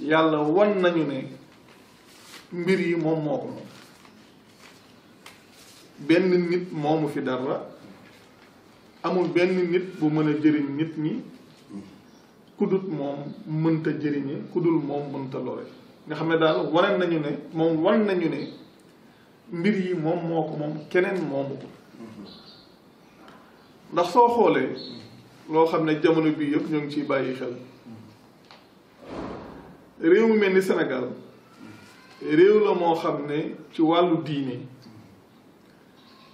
yàlla wan nañu ne mbir yi moom moo ko moom benn nit moomu fi dara amul benn nit bu mën a jëriñ nit ñi kudut moom mënta jëriñe kudul moom mënta lore nga xam ne daal wane nañu ne moom wan nañu ne mbir yi moom moo ko moom keneen moomu ko ndax soo xoolee loo xam ne jamono bii yëpp ñoo ngi ciy bàyyi xel réew mu mel ni Sénégal réew la moo xam ne ci wàllu diine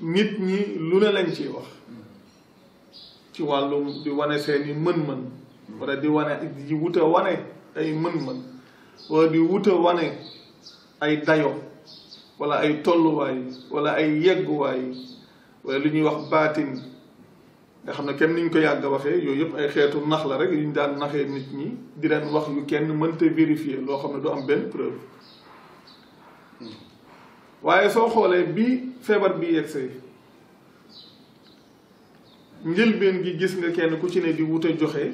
nit ñi lu ne lañ ciy wax ci wàllum di wane seeni mën-mën wala di wuta wane ay mën-mën wala di wuta wane ay dayo wala ay tolluwaay wala ay yegguwaay wala lu ñuy wax baatin nga xam ne kenn niñ ko yàgg a waxee yooyu yëpp ay xeetu nax la rek yuñ daan naxee nit ñi di leen wax yu kenn mënta vérifier loo xam ne du am benn preuve waaye soo xoolee bi feebar bi yegsee njëlbeen gi gis nga kenn ku ci ne di wute joxe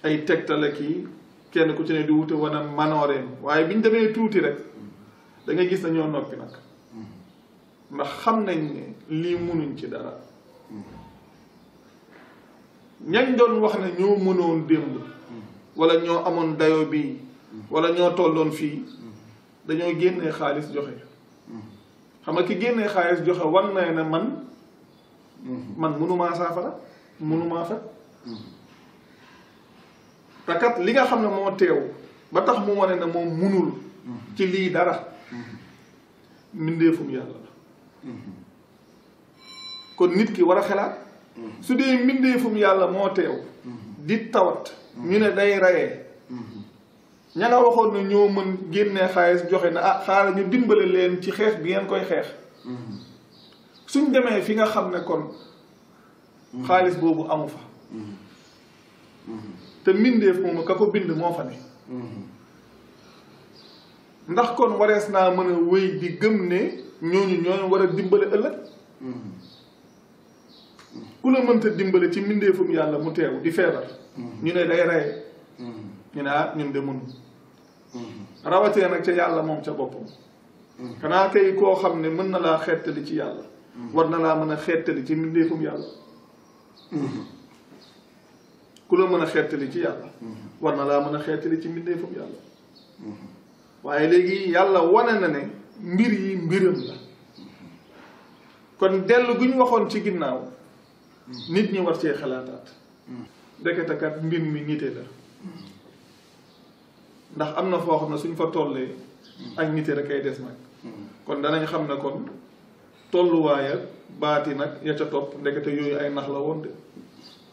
ay tegtale kii kenn ku ci ne di wute wane manooreem waaye biñ demee tuuti rek da nga gis na ñoo noppi nag ndax xam nañ ne lii munuñ ci dara ñañ doon wax ne ñoo mënoon démb wala ñoo amoon dayo bii wala ñoo tolloon fii dañoo génnee xaalis joxe xam nga ki génnee xaalis joxe war na ne man mënumaa saafara mënumaa fekk te kat li nga xam ne moo teew ba tax mu wane ne moom munul ci lii dara mbindeefum yàlla la kon nit ki war a xelaat su dee mbindeefum yàlla moo teew di tawat ñu ne day rayee ña nga waxoon ne ñoo mën génnee xaalis joxe na xaaral ñu dimbale leen ci xeex bi ngeen koy xeex suñ demee fi nga xam ne kon xaalis boobu amu fa te mbindeef moomu ka ko bind moo fa ne ndax kon warees naa mën a wéy di gëm ne ñooñu ñoo war a dimbale ëllëg ku la mënta dimbale ci mbindeefum yàlla mu teew di feebar ñu ne day reye ñu ne ñun de mënu rawatee nag ca yàlla moom ca boppam xanaa kay koo xam ne mën na laa xettali ci yàlla war na laa mën a xettali ci mbindeefum yàlla ku la mën a xettali ci yàlla war na laa mën a xettali ci mbindeefum yàlla waaye léegi yàlla wane na ne mbir yi mbiram la kon dellu gu ñu waxoon ci ginnaaw nit ñi war cee xalaataat deketakat mbir mi nite la ndax am na foo xam ne suñ fa tollee ak nite rek ay des nag kon danañ xam ne kon tolluwaaya baati nag ya ca topp ndekete yooyu ay nax la woon de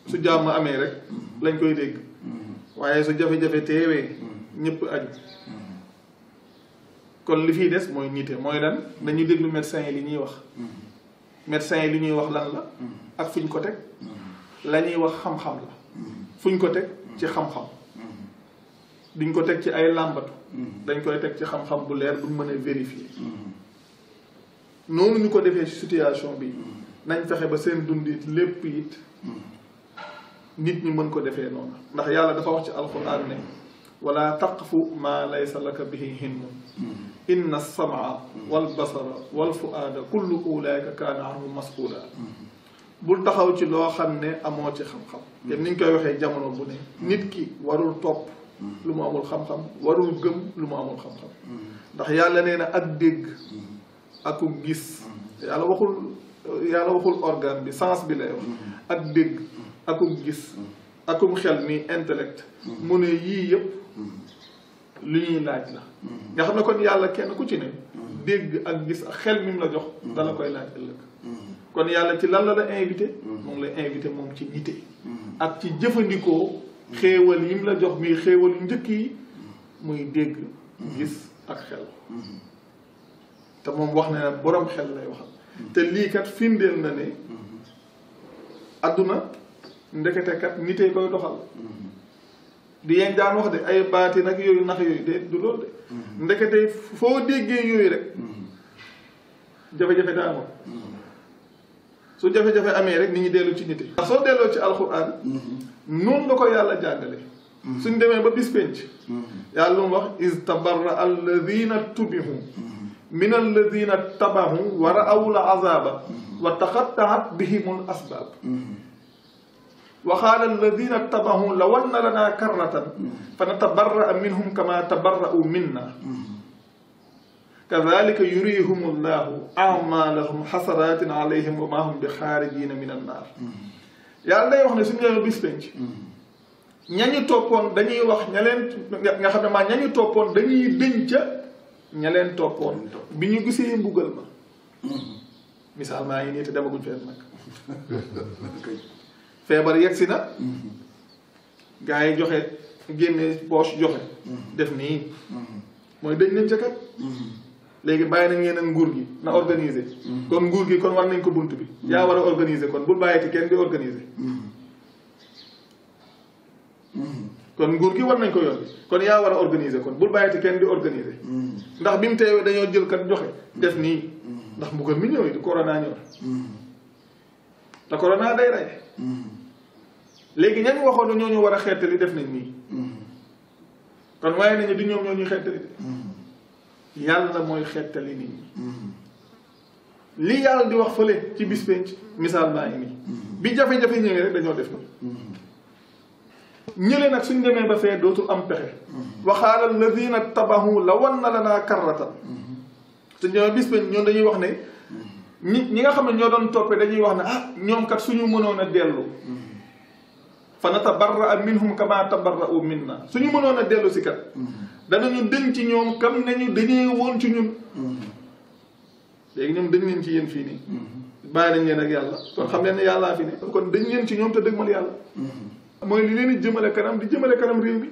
su jàmm amee rek lañ koy dégg waaye su jafe-jafe teewee ñëpp aju kon li fiy des mooy nite mooy lan dañuy déglu médecin yi li ñuy wax médecin yi li ñuy wax lan la ak fuñ ko teg la ñuy wax xam-xam la fuñ ko teg ci xam-xam duñ ko teg ci ay làmbatu dañ koy teg ci xam-xam bu leer buñ mën a vérifier noonu ñu ko defee ci situation bi nañ fexe ba seen dundit lépp it nit ñi mën ko defee noonu ndax yàlla dafa wax ci alxuraan ne wala taqfu ma laysa laka bihi hilmun inna as-sam'a wal basara wal fu'aada kullu ulaika kaana anhu mas'uula bul taxaw ci loo xam ne amoo ci xam-xam te ni ñu koy waxee jamono bu ne nit ki warul topp lu mu amul xam-xam warul gëm lu mu amul xam-xam ndax yàlla nee na ak dégg akum gis yàlla waxul organe bi sens bi lay wax ak dégg akum gis akum xel mi intellect mu ne yii yëpp lu ñuy laaj la nga xam ne kon yàlla kenn ku ci ne dégg ak gis ak xel mi mu la jox dala koy laaj ëllëg kon yàlla ci lan la invité moom la invité moom ci nite ak ci jëfandikoo xéewal yi mu la jox muy xéewal yu njëkk yi muy dégg gis ak xel te moom wax na ne borom xel lay waxal te lii kat firndeel na ne adduna ndekete kat nitee koy doxal di yeen daan wax de ay baati nag yooyu nax yooyu de du loolu de ndekete foo déggee yooyu rek jafe-jafe daa amoon su jafe-jafe amee rek nit ñi dellu ci nite soo delloo ci alxuraan noonu la ko yàlla jàngale suñ demee ba bis penc yàlla lu mu wax iz tabarra alladina tubihu min alladina tabahu wa ra'aw al azaba wa taqatta'at bihimul asbab wa qaala alladina tabahu law anna lana karratan fa natabarra'a minhum kama tabarra'u minna kadhalika yurihum allahu a'malahum hasaratin alayhim wa ma hum bi xaarijina min annaar yàlla day wax ne suñu demee bis penc ñañu toppoon dañuy wax ña leen nga xam ne maa ñañu toppoon dañuy denca ña leen toppoon bi ñu gisee mbugal ma misaal maa ngi nii te demaguñ fenn nag feebar yegsi na gaa yi joxe génne poche joxe def nii mooy dañ nañ ca kat léegi bàyyi nañ ngeen ak nguur gi na organiser kon nguur gi kon war nañ ko bunt bi yaa war a organiser kon bul bàyyi ci kenn di organiser kon nguur gi war nañ ko yoon kon yaa war a organiser kon bul bàyyi ci kenn di organiser ndax bi mu teewee dañoo jël kat joxe def nii ndax mbugal mi ñëw di corona ñëw te corona day rey léegi ñañ waxoon ñoo ñu war a xeetali def nañ nii kon waaye nañu di ñoom ñoo ñuy xeetali yàlla mooy xettali nit ñi li yàlla di wax fële ci bis penc misaal baa ngi nii bi jafe-jafe ñëwee rek dañoo def nii ñële nag suñ demee ba fee dootul am pexe waxaala alladina tabahu law anna lana karratan suñ demee bis penc ñoom dañuy wax ne ñi nga xam ne ñoo doon toppee dañuy wax ne ah ñoom kat suñu mënoon a dellu fa natabarra'a minhum kama tabarra'u minna suñu mënoon a dellu si kat danañu dëñ ci ñoom kam nañu dañee woon ci ñun léegi ñoom dañ leen ci yéen fii nii bàyyi nañ leen ak yàlla kon xam leen ne yàllaa fi ne kon dañ leen ci ñoom te dëgmal yàlla mooy li leen di jëmale kanam réew mi